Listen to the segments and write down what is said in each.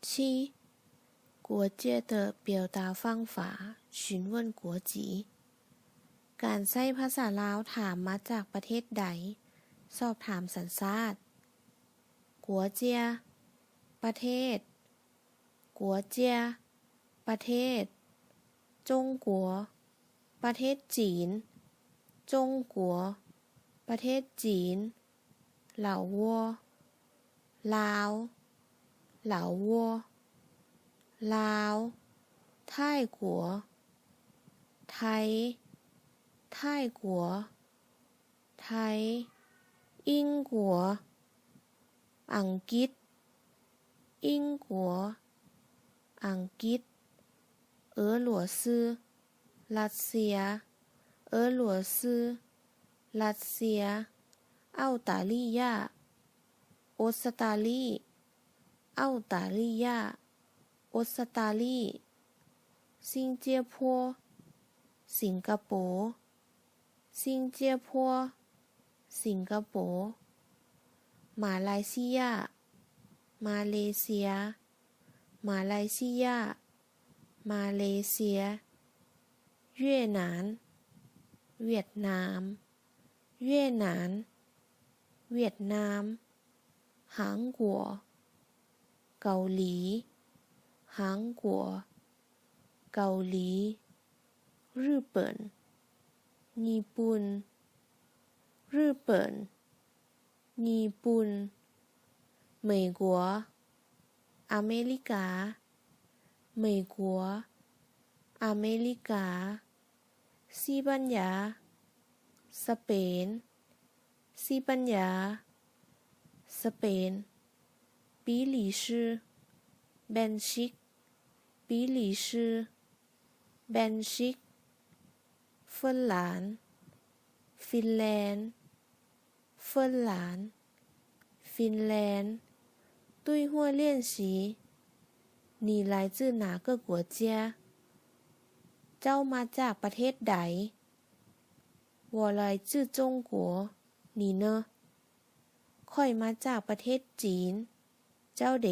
七、国界的表达方法，询问国籍。 ການໃຊ້ພາສາລາວຖາມມາຈາກປະເທດໃດ, ສອບຖາມສັນຊາດ. 国界 ປະເທດ. 国家 ປະເທດ. 中国 ປະເທດຈີນ. 中国 ປະເທດຈີນ. 老挝 ລາວ. 老挝 ລາວ. 泰国 ໄທ. 泰国 ໄທ. 英国 ອັງກິດ. 英国 ອັງກິດ. 俄罗斯 ຣັດເຊຍ. 俄罗斯 ຣັດເຊຍ. 澳大利亚 ອົດສະຕາລີ. 澳大利亚 ອົດສະຕາລີ. 新加坡 ສິງກະໂປ. 新加坡 ສິງກະໂປ. 马来西亚 ມາເລເຊຍ. 马来西亚 ມາເລເຊຍ. 越南 ຫວຽດນາມ. 越南 ຫວຽດນາມ. 韩国 ເກົາຫຼີ. 韩国 ເກົາຫຼີ. 日本 ຍີ່ປຸ່ນ. 日本 ຍີ່ປຸ່ນ. 美国 ອາເມລິກາ. 美国 ອາເມລິກາ. 西班牙 ສະເປນ. 西班牙 ສະເປນ. 比利时 ເບນຊິກ. 比利时 ເບນຊິກ. ຝຣັ່ງ ຟິນແລນ. ຝຣັ່ງ ຟິນແລນ. 对话练习 你来自哪个国家? ເຈົ້າມາຈາກປະເທດໃດ? 我来自中国，你呢? ຂ້ອຍມາຈາກປະເທດຈີນ. ເຈົ້າເດ?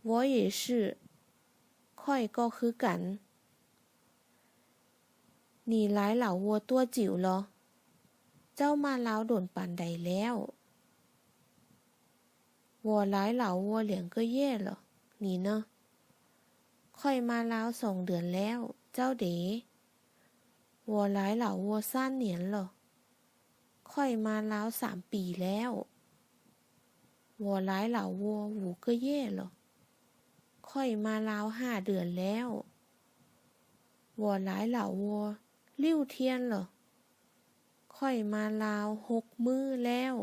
我也是. ຂ້ອຍກໍຄືກັນ. 你来老挝多久了? ເຈົ້າມາລາວດົນປານໃດແລ້ວ? 我来老挝两个月了，你呢? ຂ້ອຍມາລາວສອງເດືອນແລ້ວ. ເຈົ້າເດ? 我来老挝三年了. ຂ້ອຍມາລາວສາມປີແລ້ວ. 我来老挝五个月了. ຂ້ອຍມາລາວຫ້າເດືອນແລ້ວ. 我来老挝六天了. ຂ້ອຍມາລາວຫົກມື້ແລ້ວ.